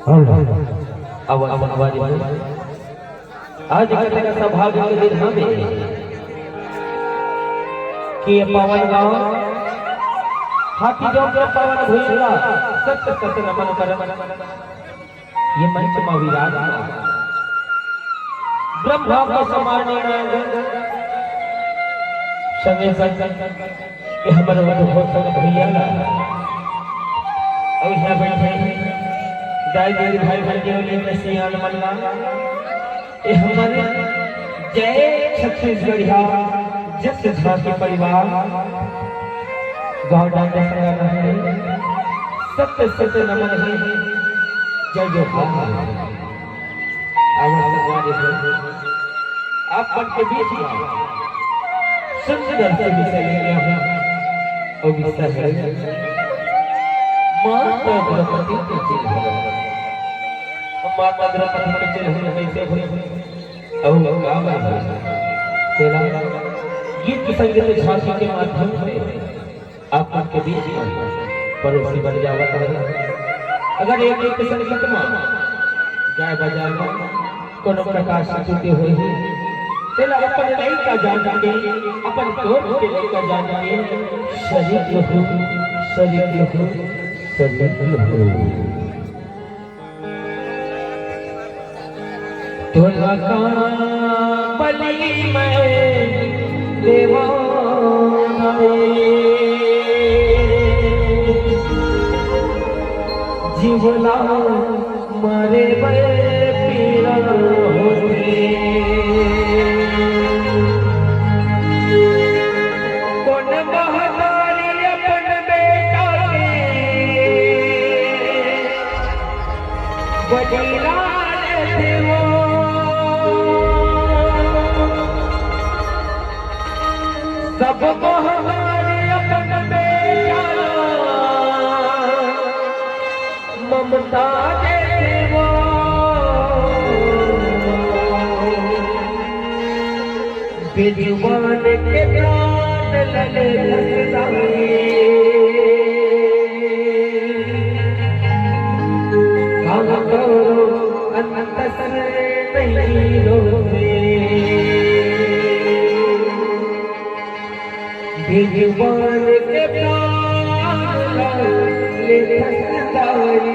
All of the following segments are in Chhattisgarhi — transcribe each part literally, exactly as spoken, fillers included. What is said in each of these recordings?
हेलो। अब संगवारी हो, आज कतेक सौभाग्य के दिन हवे कि ये पावन गांव हाथी जौन के पावन भुइयां ला सत सत नमन करत ये मंच मा विराजमान ब्रह्मा के समान संगे संग ये हमर उद्घोषक भैया ला अउ इहाँ बैठे दाई दीदी भाई बहिनी अउ लेके सियान मन ला ये हमर जय छत्तीसगढ़िया जस झांकी परिवार गांव डांडा संगा नमन हे, सत्य सत्य नमन हे, जय जोहार। आवा संगवारी हो, आप मन के बीच में सुंदर से विषय लेके आया हूँ। और विषय है माता द्रौपदी के चिन्ह। हम माता द्रौपदी के चिन्ह कैसे भूल? अहो, का बात है? चला, गीत संगीत झांकी के माध्यम से आप मन के बीच में पड़ोसी बन जावत है। अगर एक एक संगीत में गाय बजाय में कोनो प्रकार से त्रुटि होही, तेला अपन लइका जान के, अपन कोख के लइका जान के, सरिग लहू, सरिग लहू, सरिग लहू। तोला का बलि मैं देवों जीवला मरे बर पीरा होथे। कोन महतारी अपन बेटा के बलिदान देवो। सब महतारी अपन बेटा ममता देवो। बेजुबान के प्राण लले धसदाए। काम करो अंतस नहीं रोते। बेजुबान के प्राण लले धसदाए।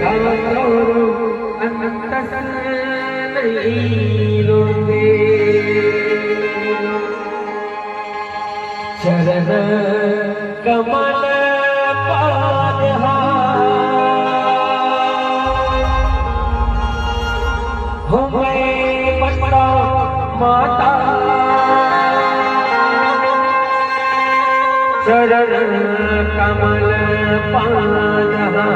काम करो अंतस नहीं रोते। चरण कमल पाद हा। हो मैं बंदव माता। चरण कमल पाद हा।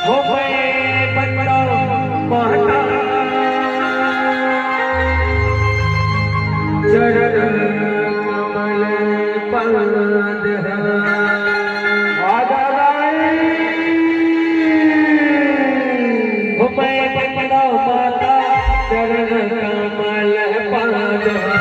हो मैं बंदव माता। चरण कमल पाद हा। आजा दाई। हो मैं बंदव माता। चरण कमल पाद हा।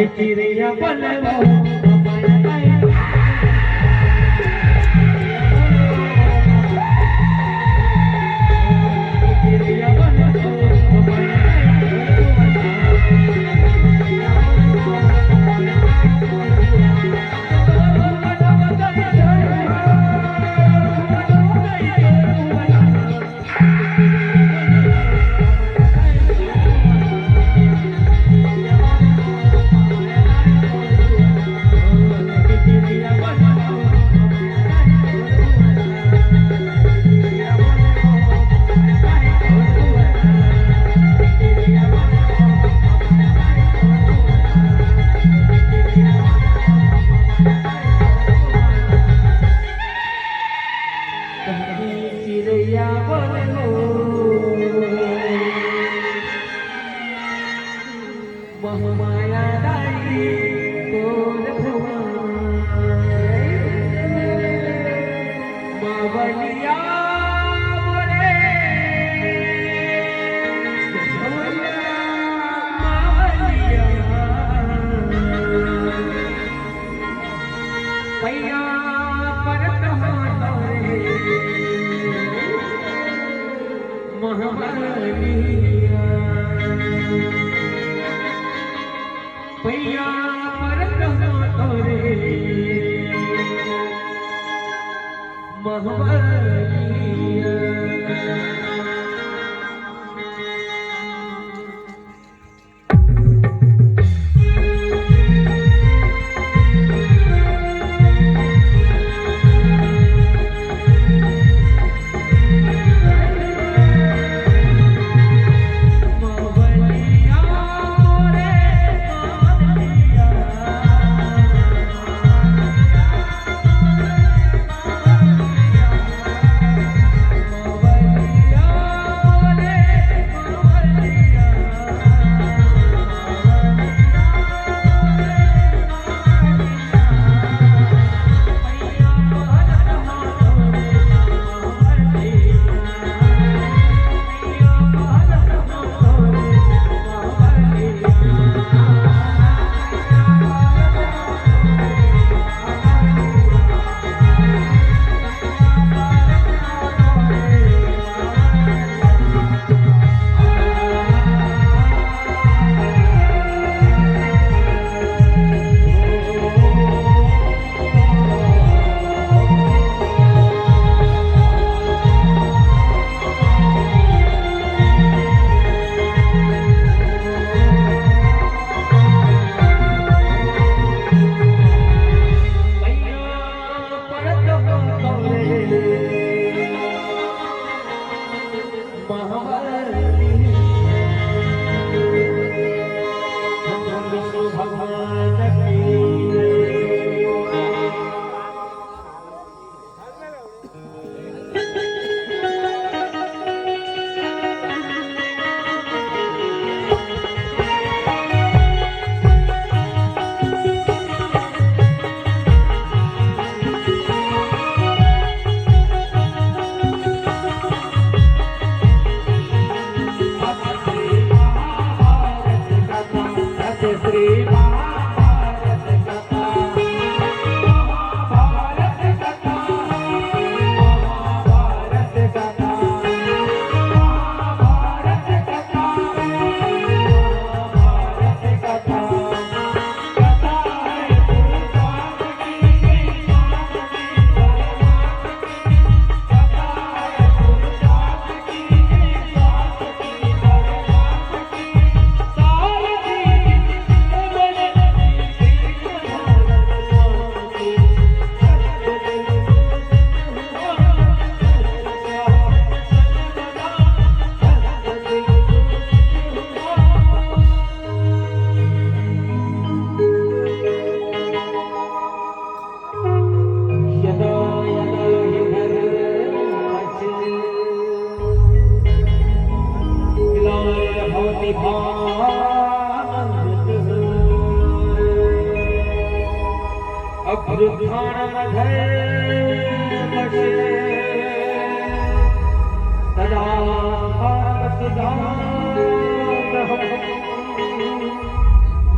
चिड़ैया बन चिड़ैया बन हो, महमाया दाई तोर भुवन। मावलिया मोरे, मावलिया। पैया परत हो तोरे महमलिया। पैया परत हो तोरे महमलिया। यदा यदा हि धर्मस्य ग्लानिर्भवति भारत, अभ्युत्थानं धर्मस्य तदात्मानं सदाम्यहम्।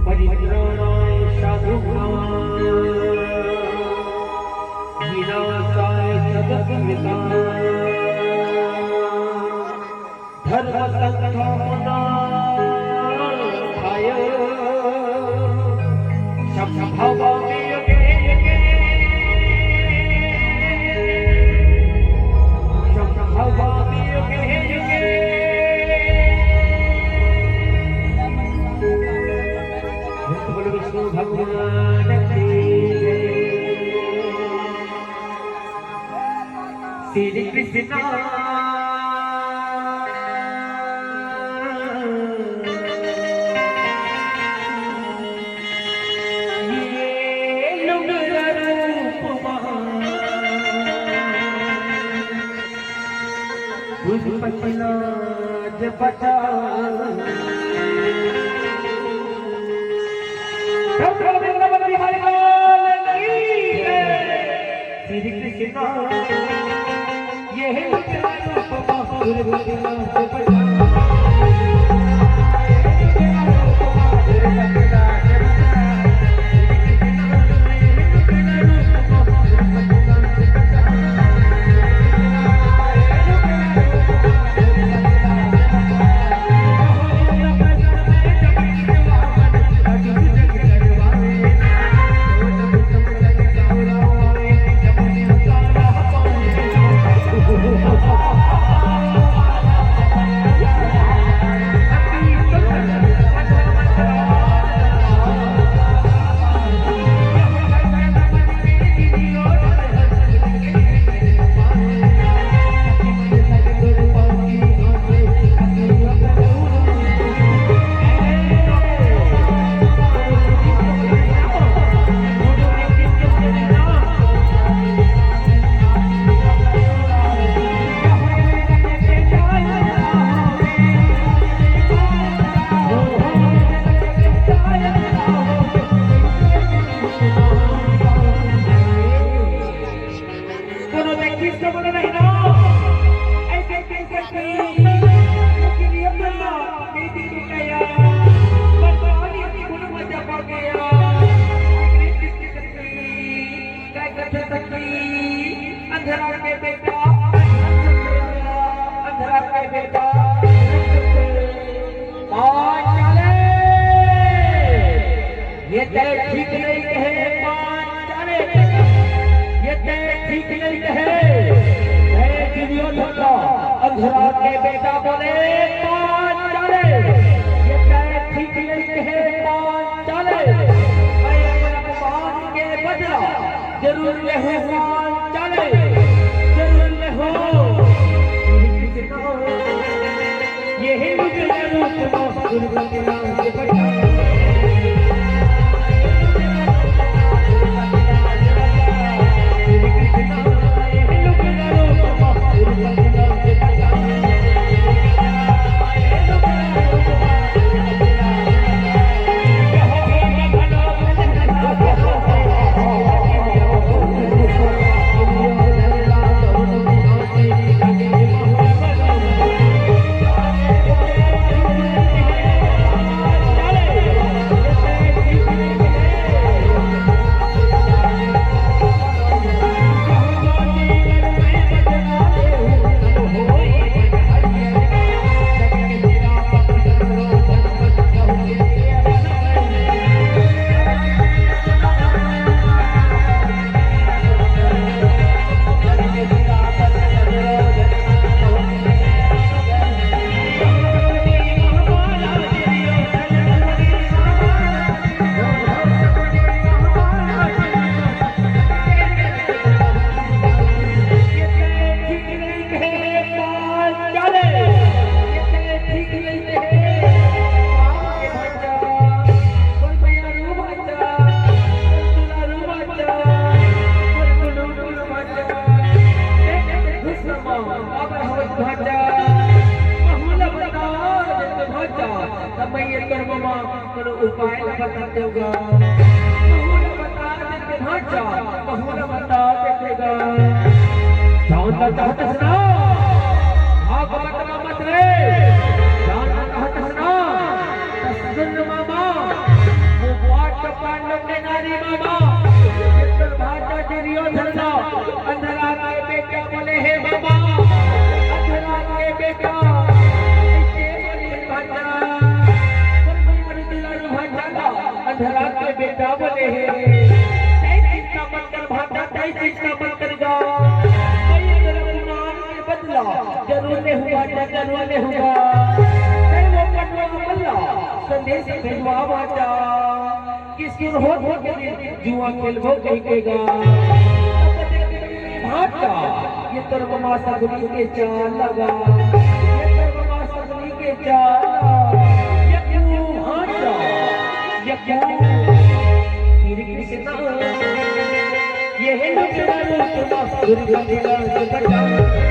परित्राणाय धर्म संघ मनाय संभवामि युगे युगे, संभवामि युगे युगे। बोल विष्णु भगवान की जय। श्री कृष्ण ये लुगरा रूप मा पुष्पक लाज बचा। श्री कृष्ण ये है तेरा रूप मधुर बदला से बचा। कोनो व्यक्ति से बोले नहीं ना, ऐसे कैसे की, लेकिन ये बोलना, नहीं थी तो क्या यार, पर तो आदि की गुण मजा पड़ गया। कैसे सखी, अंधरा के बेटा, अंधरा के बेटा, पांचाले। ये तय ठीक नहीं कहे पांचाले, ये तय ठीक नहीं कहे। हे दुर्योधन, अंधरा के बेटा बोले पांचाले, ये तय ठीक नहीं कहे पांचाले। मैं अपने अपमान के बदला जरूर लेहूं पांचाले, जरूर लेहूं। यही मुझे रूप दुर्गति नाम से बचा। कोनो उपाय ला बता देवगा। कहूँ ला बता देते भांचा, कहूँ ला बता देते गा। जान ना चाहत हस ना, भागवत ना मत रे। जान ना चाहत हस ना, त सुन मामा, वो पांच पांडव के नारी मामा, ये तो भांचा के रियो अंधरा, अंधरा के बेटा बोले, "हे बाबा, अंधरा के बेटा, कैसे बोले भांजा?" बोल, "बड़ी बड़ी दुलारू भांजा ला।" अंधरा के बेटा बोले, "हे, तैं चिंता मत कर भांजा, तैं चिंता मत कर गा। मैं तेरा गुमान के बदला जरूर लेहूँ भांजा, जरूर लेहूँ गा। तैं वो पटवा के बदला संदेश भेजवा भांजा।" कि सुरहोत के दिन जुआ खेलबो कहि के गा। भांजा, ये तोर ममा सगुनी के चाल लगा, ये तोर ममा सगुनी के चाल, ये क्यों भांजा, ये क्यों? श्री कृष्ण, ये है लुटेरा रूप, दुर्गति नाश बचा।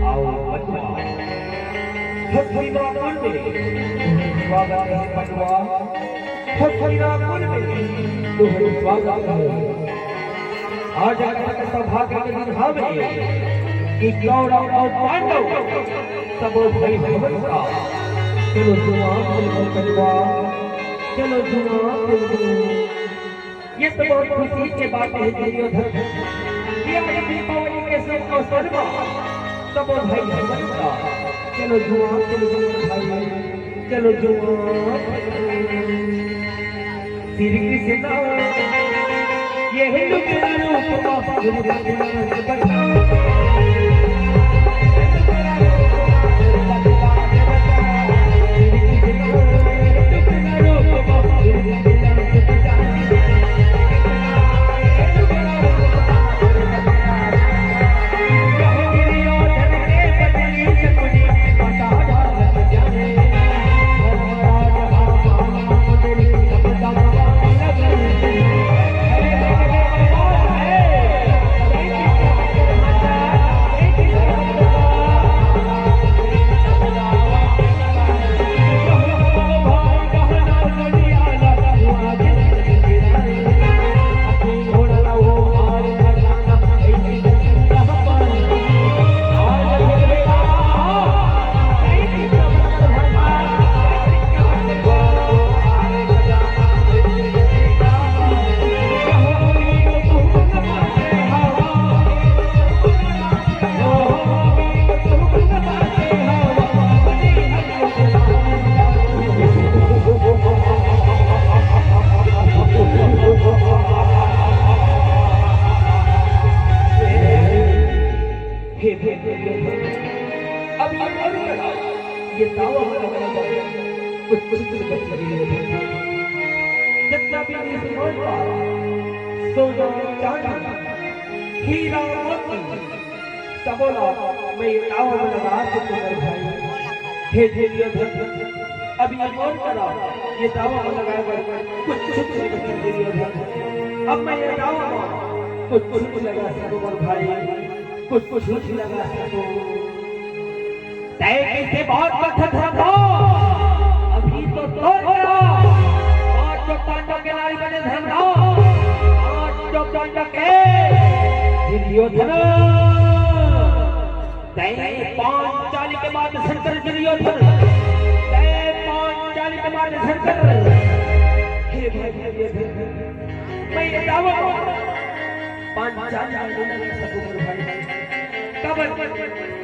आओ, बचवा। भक्ति माकुल में स्वागत है बचवा। भक्ति माकुल में तोहर स्वागत है। आज अगर सौभाग्य के दिन हवे कि कौरव और पांडव सबो भाई हवन का। चलो जुआ खेलबो बचवा, चलो जुआ खेलबो। ये तो बहुत खुशी के बात है दुर्योधन। ये आज दीपावली के शुभ अवसर पर सबो भाई हवन का। चलो जुआ, चलो जुआ भाई, चलो जुआ। श्री कृष्ण, ये है लुटेरा रूप, दुर्गति नाश बचा। हे, हे, हे, हे, हे। अब ये, अब ये, ये दावा वाला, वाला, वाला, कुछ, कुछ, कुछ बच नहीं है। जितना भी इस रोड पर सोना, चांदी, हीरा, मोती, सबो ला मैं ये दावा में लगा चुकूं मेरे भाई। हे दुर्योधन, अब ये मोर करा, ये दावा में लगाए बर कुछ, कुछ नहीं बचा दुर्योधन। अब मैं ये दावा में कुछ, कुछ नहीं लगा सकूं मेरे भाई। कुछ, कुछ नहीं लगा सकूं। तैं कइसे बहुत बखत रखो? अभी तो तोर करा। पांचों पांडव के नारी बने धरना। पांचों पांडव के दुर्योधन। तैं पांचाली के माध्यम से कर दुर्योधन। तैं पांचाली के माध्यम से कर। हे भाई, हे भाई, मैं ये दावा पांचाली में नहीं लगा सकूं भाई। काबर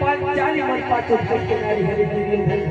पांचाली मन पांचों भाई के नारी हरे दुर्योधन।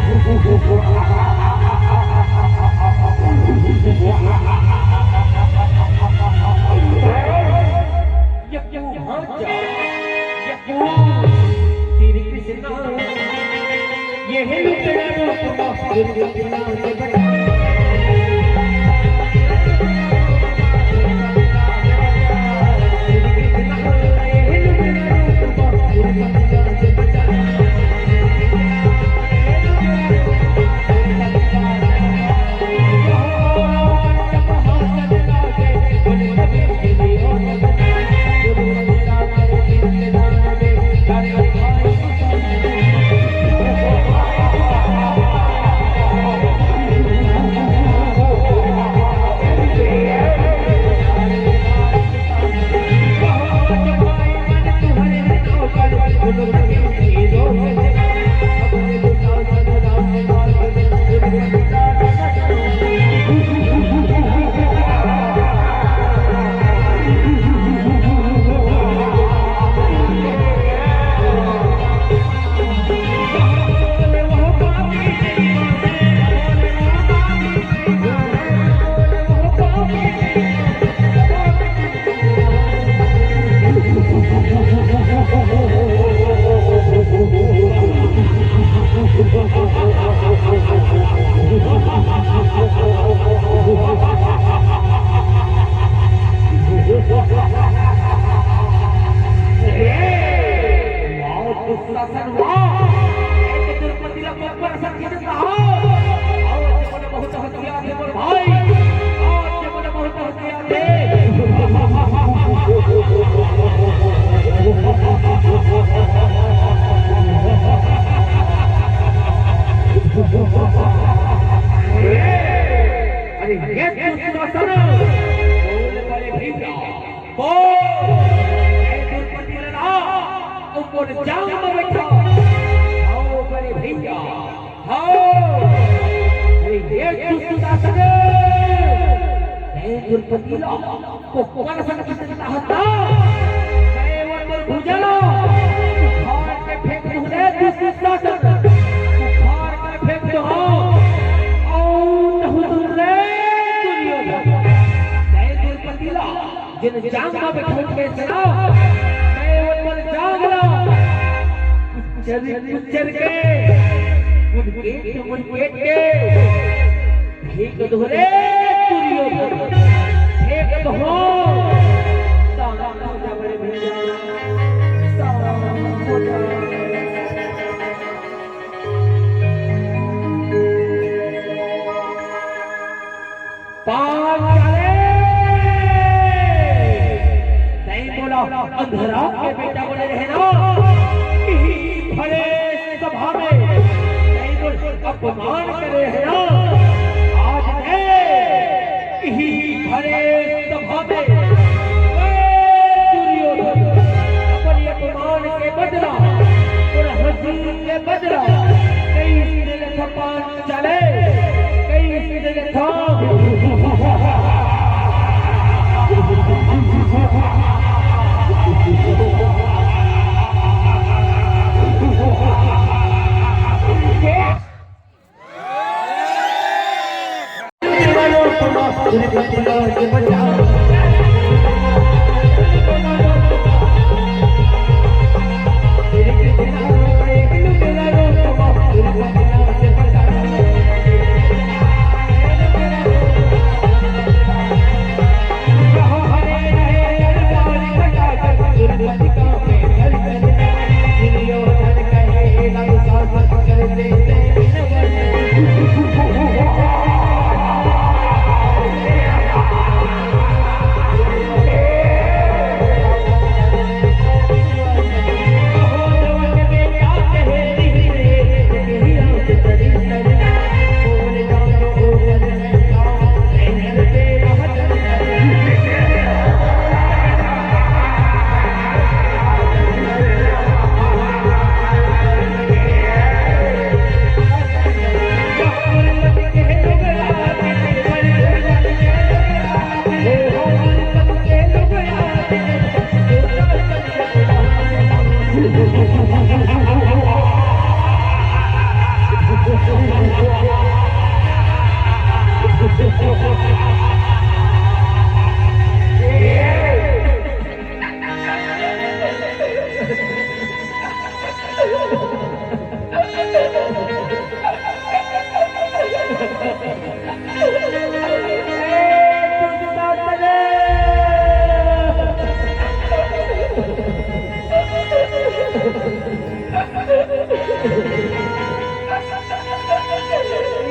ये क्यों हर जा, ये क्यों तेरी ये दुशासन, बोल बड़े भैया, बोल, ये द्रौपदी लला, ऊपर जांग में बैठा। आओ बड़े भैया, आओ। अरे ये दुशासन, ये द्रौपदी ला, कोन सन कितन चाहता? मैं वो तोर भुजा ला उखाड़ के फेंक दूं रे दुशासन, उखाड़ के फेंक दूं, हाँ। औ तहु दूं रे दुर्योधन। मैं द्रौपदी ला, जेन जांग में बैठा के सुना, मैं वो तोर जांग ला उचर, उचर के, मुड़के, मुड़के के। फेंक दो रे दुर्योधन, फेंक दो। सारा पूजा बड़े भैया, सारा पूजा। पांचाले, नहीं बोला, अंधरा के बेटा बोले रहे ना, कि भरे सभा में नहीं बोल, अपमान करे है ना। आज मैं इही भरे सभा में, ए दुर्योधन, अपनी अपमान के बदला और हंसी के बदला कई दिन पांचाले, कई दिन था।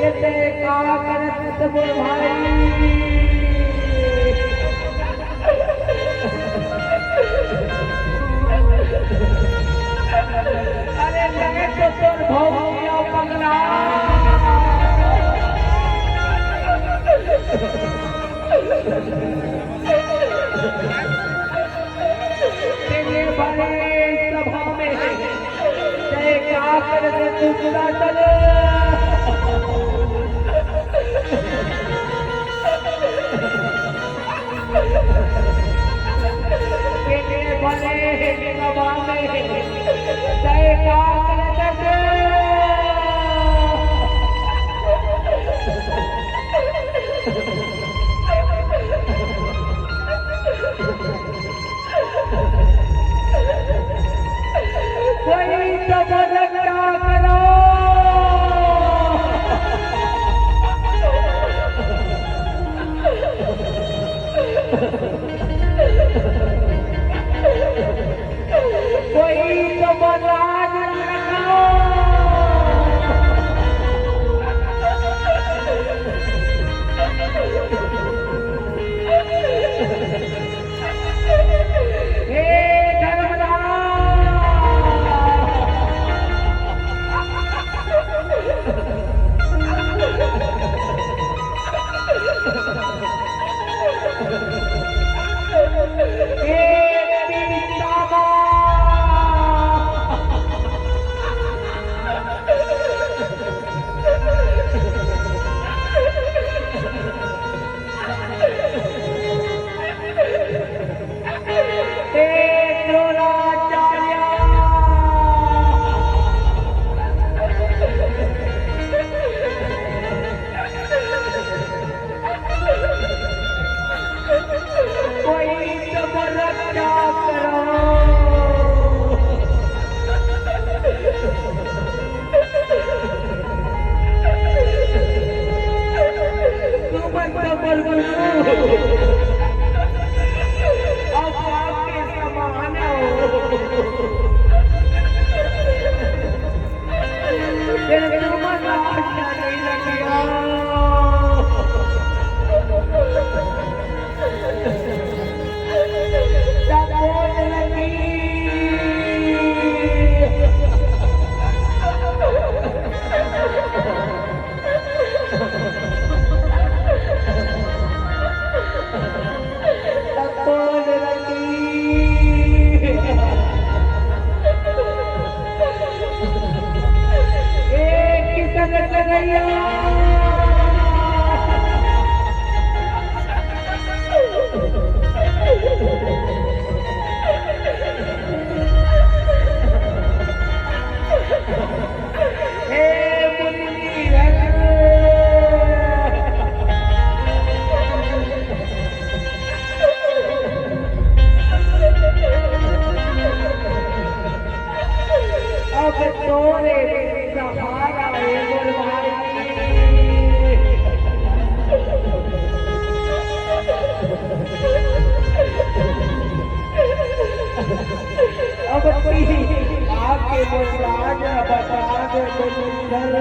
ये ते का करत मोर भाई? अरे मैं तो तोर भौंकिया पगला। तेरे बड़े सभा में जयकार करके तू बुला चलो। तेरे बड़े सभा में जयकार करके कोई तो मदद ना करो। कोई तो मदद ना करो। हे धर्मराज! अब आपके समान हो। तेरे को मजाक नहीं लगिया। अब तोरे सहारा ए मोर भाई। अब कोई आके मोर लाज बता दे, कोई डर।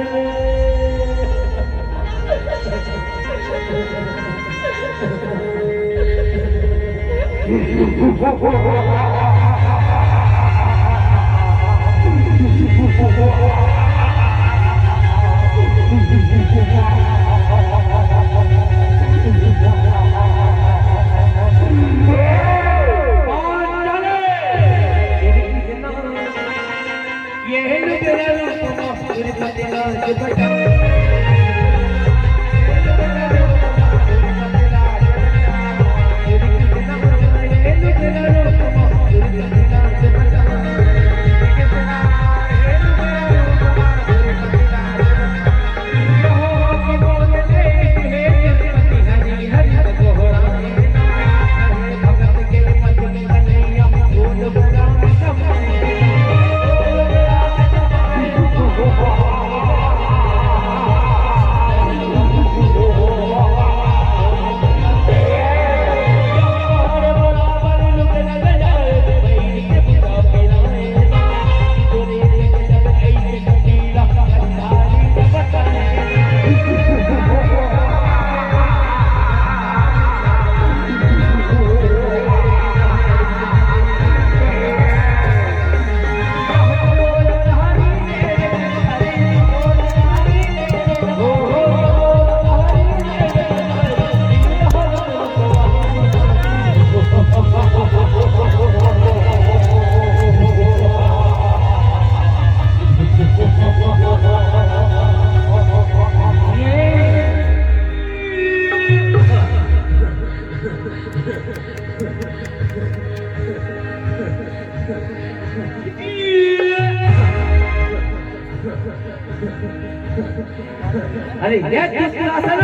अरे ये दुशासन,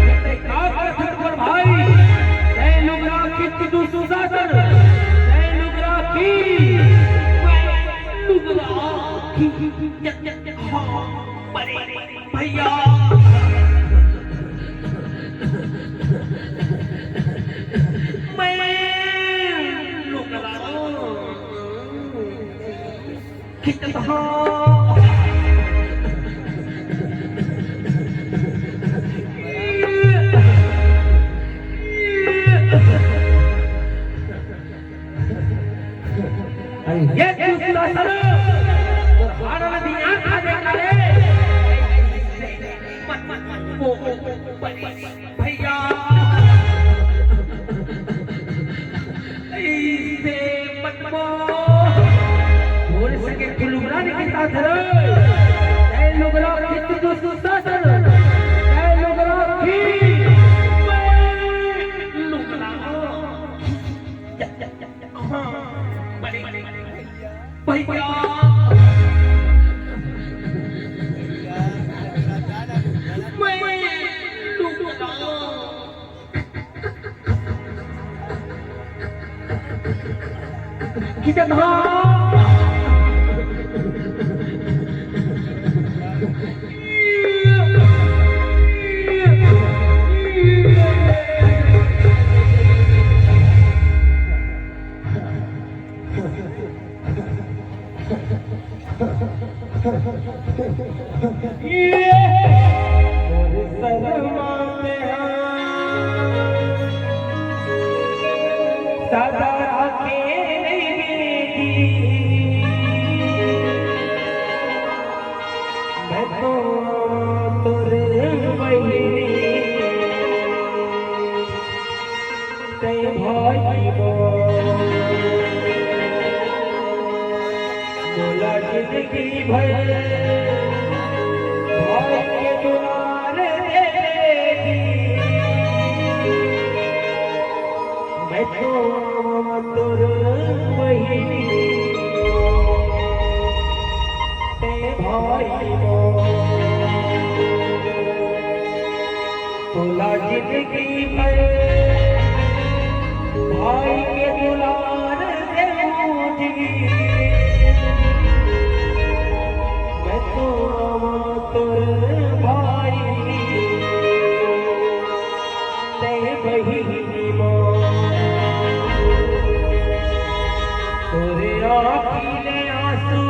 ये का करथस मोर भाई? जय लुगरा की दुशासन, जय लुगरा की, लुगरा की, हाँ, बड़े भैया, मैं लुगरा। कितना अरे ये दुशासन, तोर हाड़ा ला धियान खा देथे रे। मत, मत, मत, ओ, ओ, ओ, भैया, अइसे मत बोल। तोरे संगे के लुगरा नइ किताथे रे। ए लुगरा कित दुशासन। ए लुगरा की। लुगरा। हाँ, बड़े, बड़े, बड़े। भैया। मैं लुगरा। कितना तै भाई मोला जिंदगी भर भाई के दुलार दे दी। मैं तो तोर बहिनी, तै भाई मोला जिंदगी भर भाई के दुलार देहूं जी। मैं तो आवा तोर भाई, तै बहिनी मोर। तोरे आँखी ले आंसू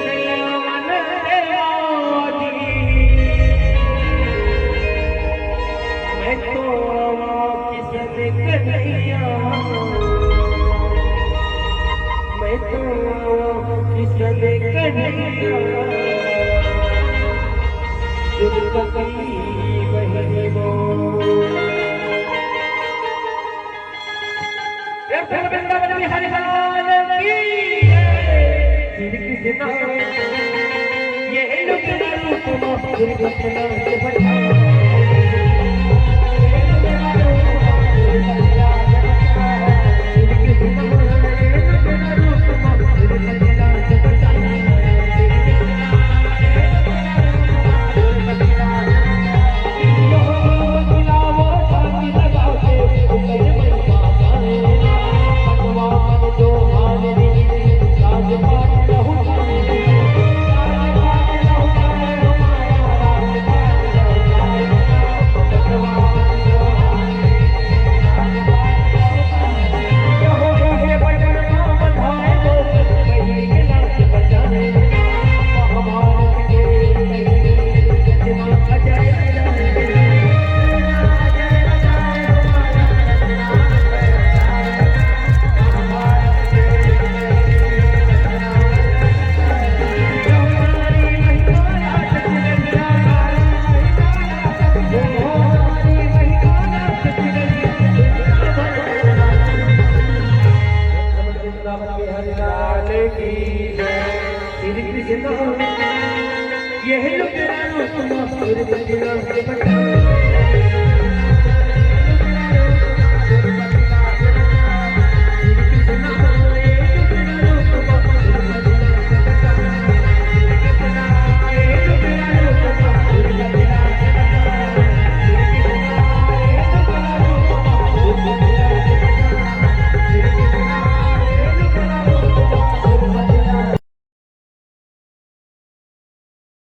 नैया मन रे आवा जी। मैं तो आवा किसन कन्हैया, मैं तो आवा किसन कन्हैया। दुर्गति बहिनी मोर। ये फिर वृंदावन बिहारी लाल की जय। श्री कृष्ण। ये लोग रूप में दुर्घटना